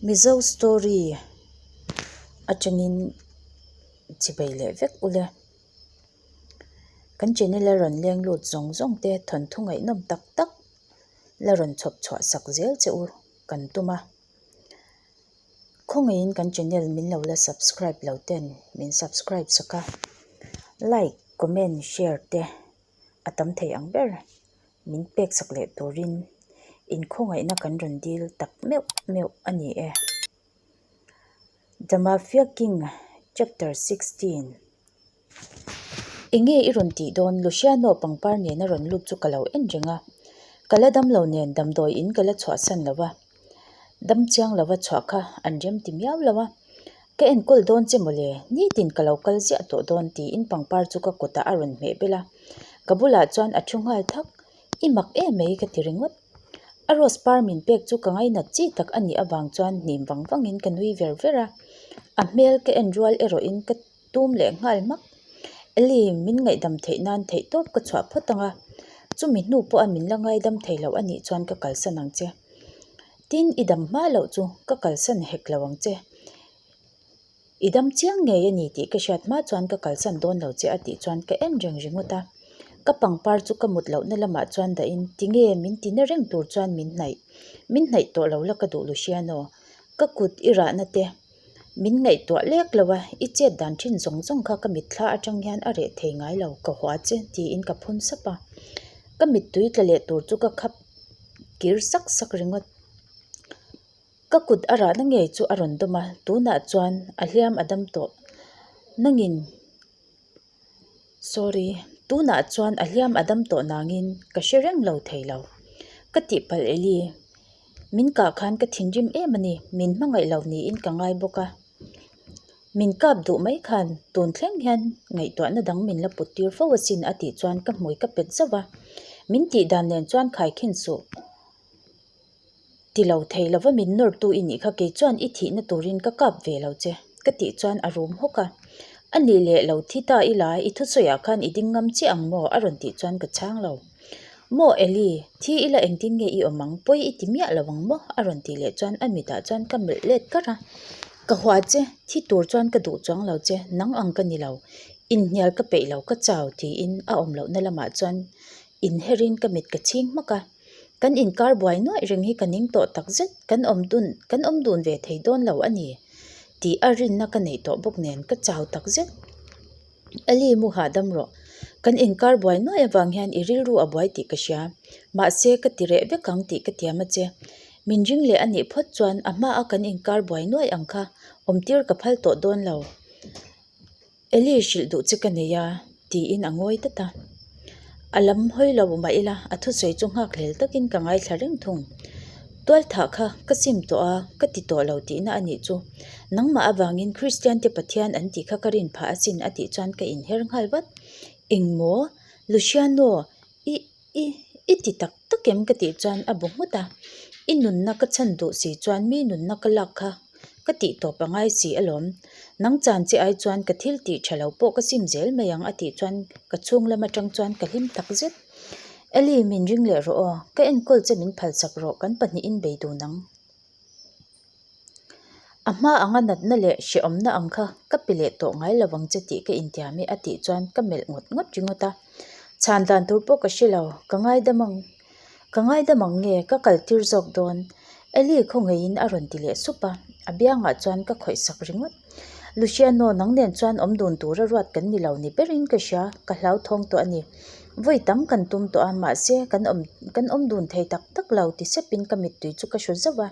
Mizo story atangin chibei leh vek ule. Kan channel a rawn leng lut zawng zawng te thawnthu ngaihnawm tak tak la rawn chhawp chhuah sak zel che u kan tum a. Khawngaihin kan channel min lo la subscribe lo ten min subscribe sak a, like, comment, share te a tam thei ang ber min pek sak leh turin inkhawngaihna kan rawn dil tak meuh meuh a ni e. The Mafia King Chapter 16 Enge i rawn tih dawn? Luciano pangpar nena rawn lut chu ka lo en reng a. Ka la dam lo nen damdawi in ka la chhuahsan lo va. Dam chiang lova chhuah kha an rem ti miau lo a. Ka enkawl dawn che mawle, nitin ka lo kal ziah tawh dawn tiin pangpar chu ka kutah a rawn hmeh bel a. Ka bulah chuan a thu nghal thak, I mak em mai ka ti ringawt. A rose par min pek chu ka ngainat chi tak a nih avang chuan hnim vang vangin ka nui ver ver a. A hmel ka en rual erawhin ka tum leh nghal hmak. Eli, min ngaihdam theih nan theih tawp ka chhuah phawt ang a, chumi hnu pawha min la ngaidam thei loh a nih chuan ka kalsan ang che. Tin, i dam hma loh chu ka kalsan hek lo ang che. I dam chiang ngei a ni tih ka hriat hma chuan ka kalsan dawn lo che a tih chuan ka en reng ringawt a. Ka pangpar chu ka mut lohna lamah chuan dahin tinge min ti na reng tur chuan min hnaih. Min hnaih tawh lo la ka duh Luciano. Ka kut i rahna te min ngaihtuah lek lo a, i chet dan thin zawng zawng kha ka mitthla atang hian a reh thei ngai lo, ka hua che tiin ka phun sap a. Ka mittui tla leh tur chu ka khap kir sak sak ringawt. Ka kut a rahna ngei chu a rawn dawm a, tunah chuan a hliam a dam tawh nangin sorry tunah chuan a hliam a dam tawh nangin ka hre reng lo thei lo. Ka tihpalh Eli, min kah khan ka thinrim em a ni, min hmangaih lo niin ka ngai bawk a. Min kap duh mai khan tun thleng hian ngaihtuahna dang min la put tir fo asin a tih chuan ka hmui ka pet zauh a, min tih dan nen chuan khaikhin suh. Ti lo thei lova min nawrtu i nih kha kei chuan i thihna turin ka kap ve lo che ka tih chuan a rum hawk a. A nih leh lo thi ta ila i thusawiah khan i ding ngam chiah ang maw? a rawn tih chuan ka chhang lo. Maw Eli, thi ila engtin nge i awm ang? Pawi i ti miah lo ang maw? a rawn tih leh chuan a mitah chuan ka melh let kar a. Ka hua che, thi tur chuan ka duh chuang lo che, nang ang ka ni lo. Inhnial ka peih lo ka chau tiin a awm lohna lamah chuan inherin ka mit ka chhing hmak a. Kan inkar buai nuaih reng hi ka ning tawh tak zet, kan awm dun kan awm dun ve thei dawn lo a ni tih a rinna ka neih tawh bawk nen ka chau tak zet. Eli mu hahdam rawh, kan inkar buai nuaih avang hian i rilru a buai tih ka hria, mahse ka ti reh vek ang tih ka tiam a che. Min ring leh a nih phawt chuan a hmaa kan inkar buai nuaih ang kha awmtir ka phal tawh dawn lo. Eli hrilh duh che ka nei a, tiin a ngawi dat a. A lam hawi lo mah ila a thusawi chu nghak hlel takin ka ngaithla reng thung. Tualthah kha ka sim tawh a, ka ti tawh lo tihna a nih chu. Nangmah avangin Kristian te Pathian an tih kha ka rin phah asin a tih chuan ka inher nghal vat. Engmaw? Luciano, i I, i ti tak tak em ka tih chuan a bu nghut a, i nunna ka chhan duh si chuan mi nunna ka lak kha ka tih tawp a ngai si alawm. Nang chan che ai chuan ka thil tih tha lo pawh ka sim zel mai ang a tih chuan ka chhung lam atang chuan ka hlim tak zet. Eli min ring leh rawh aw, ka enkawl che min phalsak rawh kan pahnihin bei dun ang. A hma anga natna leh hrehawmna ang kha ka pe leh tawh ngai lo vang che tih ka intiam e a tih chuan ka melh ngawt ngawt ringawt a. Chhan dan tur pawh ka hre lo, ka ngaidam ang, ka ngaidam ang nge ka kal tir zawk dawn? Eli khawngaihin a rawn ti leh sup a, a biangah chuan ka khawih sak ringawt. Luciano nang nen chuan awm dun tura ruat kan ni lo ni berin ka hria, ka hlauthawng tawh a ni. Vawi tam kan tum tawh a, mahse kan awm kan awm dun thei tak tak lo ti sepin ka mittui chu ka hru zauh a.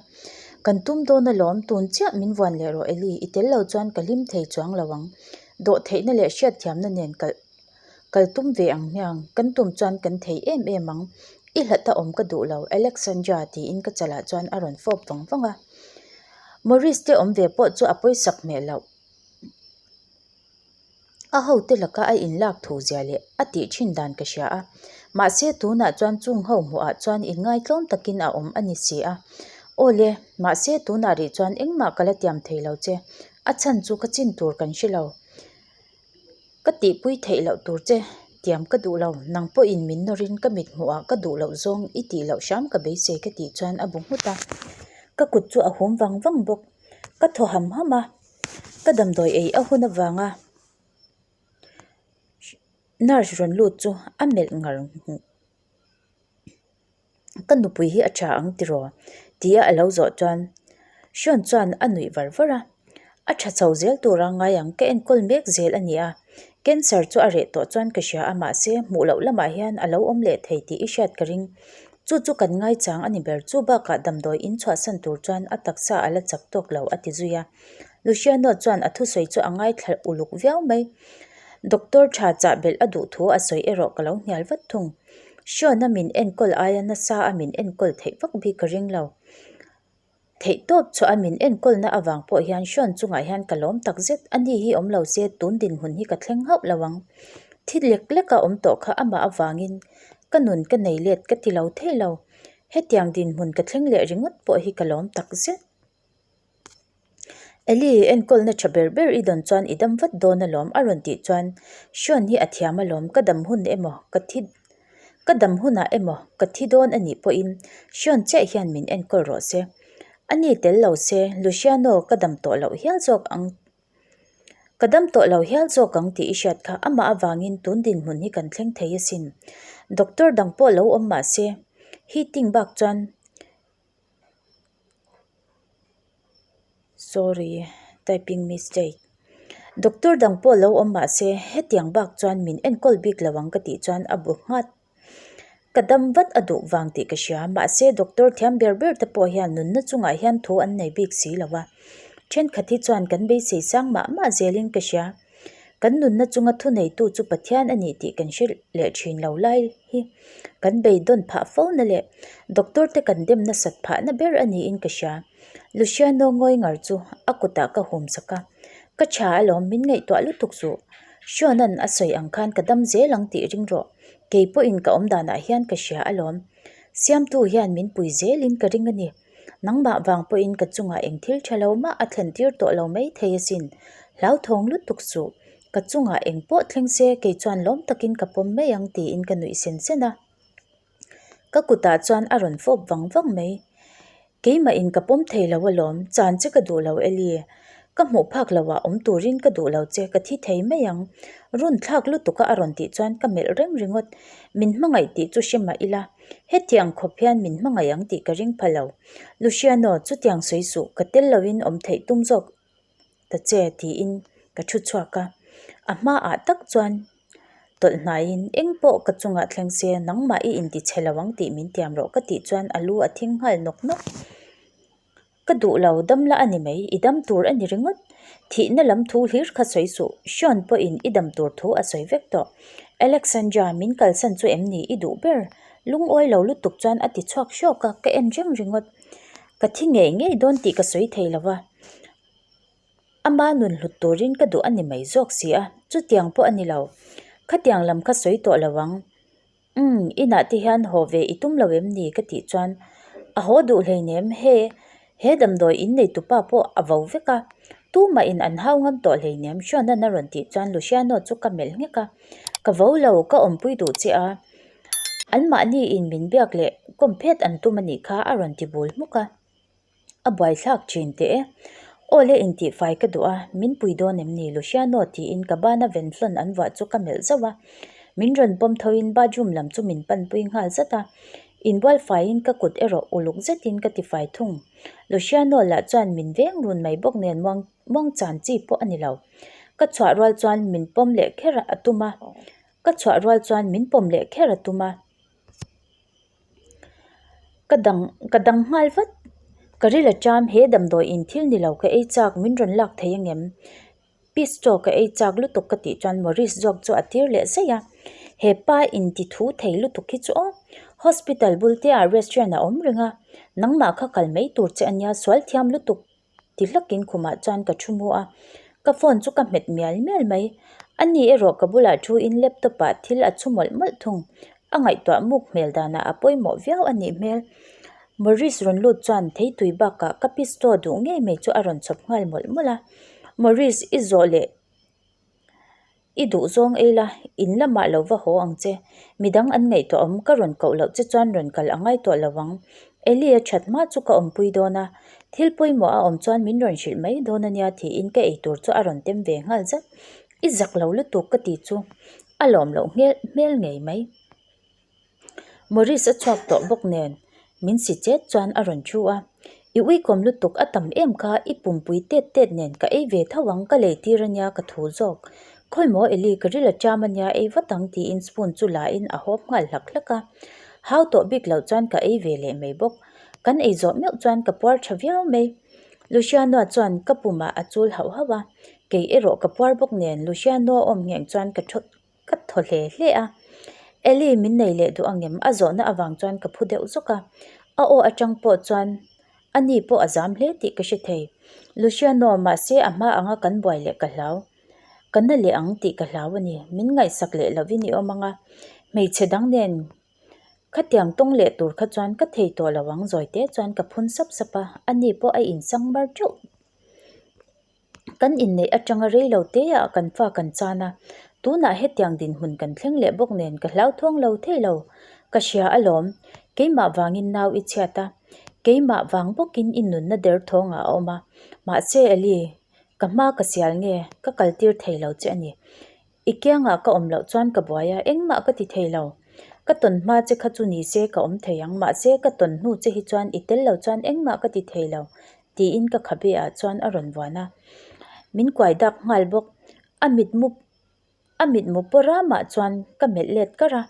Kan tum dawn alawm, tun chiah min vuan leh rawh Eli, i tel lo chuan ka hlim thei chuang lo ang. Dawhtheihna leh hriatthiamna nen kalh kal tum ve ang hmiang, kan tum chuan kan thei em em ang. I hlat a awm ka duh lo, Alexandra tiin ka chalah chuan a rawn fawp vang vang a. Maurice te awm ve pawh chu a pawisak hmel loh. A hote laka a inlak thu zia leh a tih thin dan ka hria a, mahse tunah chuan chung ho hmuhah chuan inngaitlawm takin a awm a ni si a. Aw le, mahse tunah rih chuan engmah ka la tiam thei lo che, a chhan chu ka chin tur kan hre lo. Ka tihpui theih loh tur che tiam ka duh lo, nang pawhin min nawrin ka mit hmuhah ka duh loh zawng i tih loh hram ka beisei ka tih chuan a bu nghut a. Ka kut chu a hum vang vang bawk. Ka thaw ham ham a, ka damdawi ei a hun avanga nurse rawn lut chu a melh ngar Ka nupui hi a tha ang tiraw? tia a lo zawh chuan Sean chuan a nuih var var a, A tha chho zel tura ngai ang ka enkawl mek zel a ni a, cancer chu a reh tawh chuan ka hria a mahse hmuh loh lamah hian a lo awm leh thei tih i hriat ka ring. Chu chu kan ngaichang a ni ber chu bakah damdawi in chhuahsan tur chuan a taksa a la chak tawk lo a ti zui a. Luciano chuan a thusawi chu a ngaithla uluk viau mai. Doctor tha chah belh a duh thu a sawi erawh ka lo hnial vat thung. Sean-a min enkawl aia nasa a min enkawl theih vak bik ka ring lo. Theih tawp chhuah a min enkawlna avang pawh hian Sean chungah hian ka lawm tak zet. Ani hi awm lo se tun dinhmun hi ka thleng hauh lo ang. Thi lek lek a awm tawh kha amah avangin ka nun ka nei let ka ti lo thei lo. Hetiang dinhmun ka thleng leh ringawt pawh hi ka lawm tak zet. Eli, enkawlna tha ber ber i dawn chuan i dam vat dawn alawm a rawn tih chuan Sean hi a thiam alawm ka dam hun emaw ka thi ka dam hunah emaw ka thi dawn a nih pawhin Sean chiah hian min enkawl rawh se. A ni tel lo se Luciano ka dam tawh loh hial zawk ang ka dam tawh lo hial zawk ang tih i hriat kha amah avangin tun dinhmun hi kan thleng thei asin. Doctor dang pawh lo awm mah se heating bak chuan Sorry, typing mistake. Doctor dang pawh lo awm mah se hetiang bak chuan min enkawl bik lo ang ka tih chuan a bu nghat. Ka dam vat a duh vang tih ka hria, mahse doctor thiam ber ber te pawh hian nunna chungah hian thu an nei bik si lo a. Thenkhat hi chuan kan beisei sang mah mah zelin ka hria. Kan nunna chunga thuneitu chu Pathian a ni tih kan hre leh thin lo lai hi kan beidawn phah fo na leh doctor te kan dem nasat phah na ber a niin ka hria. Luciano ngawi ngar chu a kutah ka hum sak a, Ka tha alawm min ngaihtuah lutuk suh. Sean-a'n a sawi ang khan ka dam zel ang tih ring rawh. Kei pawhin ka awm danah hian ka hria alawm. Siamtu hian min pui zelin ka ring a ni. Nangmah vang pawhin ka chungah eng thil tha lo mah a thlen tir tawh lo mai thei asin. Hlauthawng lutuk suh. Ka chungah eng pawh thleng se kei chuan lawm takin ka pawm mai ang tiin ka nuih sen sen a. Ka kutah chuan a rawn fawp vang vang mai. Keimah in ka pawm thei lo alawm, chan che ka duh lo Eli. Ka hmuh phak lo ah awm turin ka duh lo che, ka thi thei mai ang. Run thlak lutuk a a rawn tih chuan ka melh reng ringawt. Min hmangaih tih chu hre mah ila. Hetiang khawp hian min hmangaih ang tih ka ring pha lo. Luciano, chutiang sawi suh, ka tel loin awm theih tum zawk ta che tiin ka thu chhuak a. A hmaah tak chuan tawlh hnaiin eng pawh ka chungah thleng se nangmah i inti chhe lo ang tih min tiam rawh ka tih chuan a lu a thing nghal nawk nawk. Ka duh lo, dam la a ni mai, i dam tur a ni ringawt. Thihna lam thu hlir kha sawi suh, Sean pawhin i dam tur thu a sawi vek tawh. Alexandra, min kalsan chu em ni i duh ber? Lungawi lo lutuk chuan a ti chhuak hrawk a, ka en reng ringawt. Ka thi ngei ngei dawn tih ka sawi thei lo va, ama nun hlut turin ka duh a ni mai zawk si a, chutiang pawh a ni lo. Khatiang lam kha sawi tawh lo ang. Umm, inah te hian haw ve i tum lo em ni? ka tih chuan a haw duh hleinem, he he damdawi in nei tupa pawh a vo vek a, tumah in an hau ngam tawh hleinem Sean-a'n a rawn tih chuan Luciano chu ka melh nghek a, ka vo lo, ka awmpui duh che a, anmahni in min biak leh kawm phet an tum a nih kha a rawn ti bul hmuk a. A buaithlak thin teh e. Aw le intihfai ka duh a, min pui dawn em ni Luciano tiin ka bana venflon an vuah chu ka melh zauh a. Min rawn pawm thoin bathroom lam chu min panpui nghal zat a. Inbual faiin ka kut erawh uluk zetin ka tifai thung. Luciano lah chuan min veng run mai bawk nen muang muang chan chi pawh a ni lo. Ka chhuah rual chuan min pawm leh kher a tum a. Ka chhuah rual chuan min pawm leh kher a tum a. Ka dang ka dang nghal vat ka ril a ṭam he damdawi in thil ni lo ka ei chak min rawn lak thei angem pisto ka ei chak lutuk ka tih chuan Maurice zawk chu a tir leh zaih a he pa in ti thu thei lutuk hi chu aw hospital bul te ah restaurant a awm reng a nangmah kha kal mai tur che ania sual thiam lutuk. Ti hlakin khumah chuan ka thu mu a, ka phone chu ka hmet mial mial mai. Ani erawh ka bulah thu in laptop ah thil a chhu mawlh mawlh thung. A ngaihtuah muk hmel danah a pawimawh viau a nih hmel. Maurice rawn lut chuan theitui bakah ka pistol duh ngei mai chu a rawn chhawp nghal mawlh mawlh a. Maurice i zawh leh. I duh zawng ei la, in lamah lo va haw ang che. Midang an ngaihtuah awm, ka rawn koh loh che chuan rawn kal a ngai tawh lo ang. Eli a that hma chu ka awmpui dawn a, thil pawimawh a awm chuan min rawn hrilh mai dawn a nia tiin ka eitur chu a rawn tem ve nghal zat. I zak lo lutuk ka ti chu a lawm loh hmel ngei mai. Maurice a chhuak tawh bawk nen min si chet chuan a rawn thu a, I uikawm lutuk a tam em kha i pumpui tet tet nen ka ei ve tho ang ka lei tir a nia ka thu zawk. Khawi maw Eli ka ril a cham a nia ei vat ang tiin spoon chu la in a hawp nghal hlak hlak a. Hau tawh bik loh chuan ka ei ve leh mai bawk. Kan ei zawh meuh chuan ka puar tha viau mai. Luciano chuan ka pumah a chul hauh hauh a, kei erawh ka puar bawk nen Luciano awm ngheng chuan ka thaw Ka thaw hle hle a, Ellie min nei leh duh angem a zawhna avang chuan ka phu deuh zawk a, a aw atang pawh chuan a ni pawh a zam hle tih ka hre thei. Luciano mahse a hma anga kan buai leh ka hlau, ka na leh ang tih ka hlau a ni, min ngaihsak leh lovin i awm anga hmeichhe dang nen khatiang tawng leh tur kha chuan ka thei tawh lo ang zawi te chuan ka phun sap sap a, a ni pawh a insang mar teuh. Kan inneih atanga rei lo te ah kan fa kan chan a, tunah hetiang dinhmun kan thleng leh bawk nen ka hlauthawng lo thei lo. Ka hria alawm, keimah vangin nau i chhiat a, keimah vang bawkin i nunna derthawngah a awm a, mahse Eli, ka hma ka sial nge, ka kaltir thei lo che a ni. I kiangah ka awm loh chuan ka buai a, engmah ka ti thei lo. Ka tawn hma che kha chu ni se ka awm thei ang, mahse ka tawn hnu che hi chuan i tel lo chuan engmah ka ti thei lo, tiin ka khabe ah chuan a rawn vuan a. Min kuai dak nghal bawk. A mitmu a mitmu pawh ramah chuan ka melh let kar a.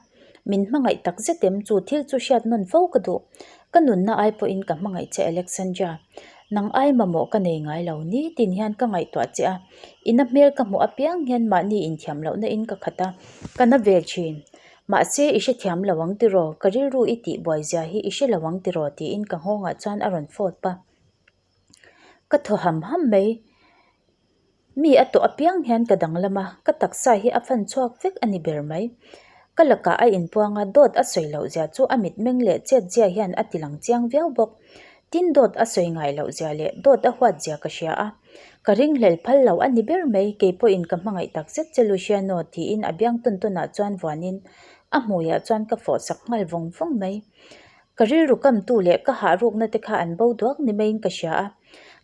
Min hmangaih tak zet em chu thil chu hriat nawn fo ka duh. Ka nunna ai pawhin ka hmangaih che Alexandra. Nang ai mamawh ka nei ngai lo, nitin hian ka ngaihtuah che a. Ina hmel ka hmuh apiang hian mahni inthiam lohna in ka khat a, ka na ve thin. Mahse i hrethiam lo ang tiraw, ka rilru i tih buai zia hi i hre lo ang tiraw tiin ka nghawngah chuan a rawn fawt a. Ka thaw ham ham mai. Mi a tawh apiang hian ka danglam a, ka taksa hi a fan chhuak vek a ni ber mai. Ka lakah a inpuang a, dawt a sawi loh zia chu a mitmeng leh chet zia hian a ti lang chiang viau bawk. Tin dawt a sawi ngai loh zia leh dawt a huat zia ka hria a, ka ringhlel phal lo a ni ber mai, kei pawhin ka hmangaih tak zet che Luciano tiin a biang tawn tawnah chuan vuanin a hmuiah chuan ka fawh sak nghal vawng vawng mai. Ka rilru kamtu leh ka hah rukna te kha an bo duak ni maiin ka hria a,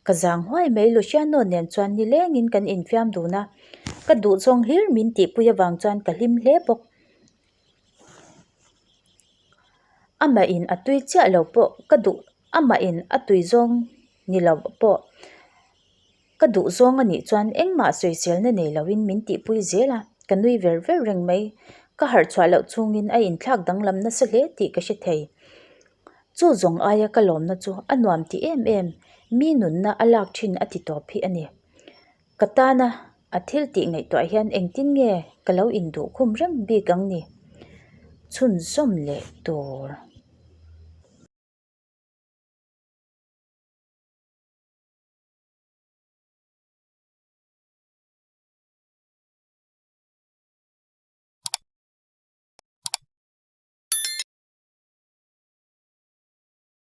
ka zang huai mai Luciano nen chuan nilengin kan infiam dun a, ka duhzawng hlir min tihpui avang chuan ka hlim hle bawk. Amah in a tui chiah lo pawh ka duh amah in a tui zawng ni lo pawh ka duh zawng a nih chuan engmah sawiselna nei lo in min tihpui zel a, ka nui ver ver reng mai. Ka harh chhuah loh chhungin a inthlak danglam nasa hle tih ka hre thei. Chu zawng aia ka lawmna chu a nuam ti em em, mi nunna a lak thin a ti tawp hi a ni. Ka tana a thil tih ngaihtuah hian engtin nge ka lo induh khum reng bik ang ni? Chhunzawm leh tur.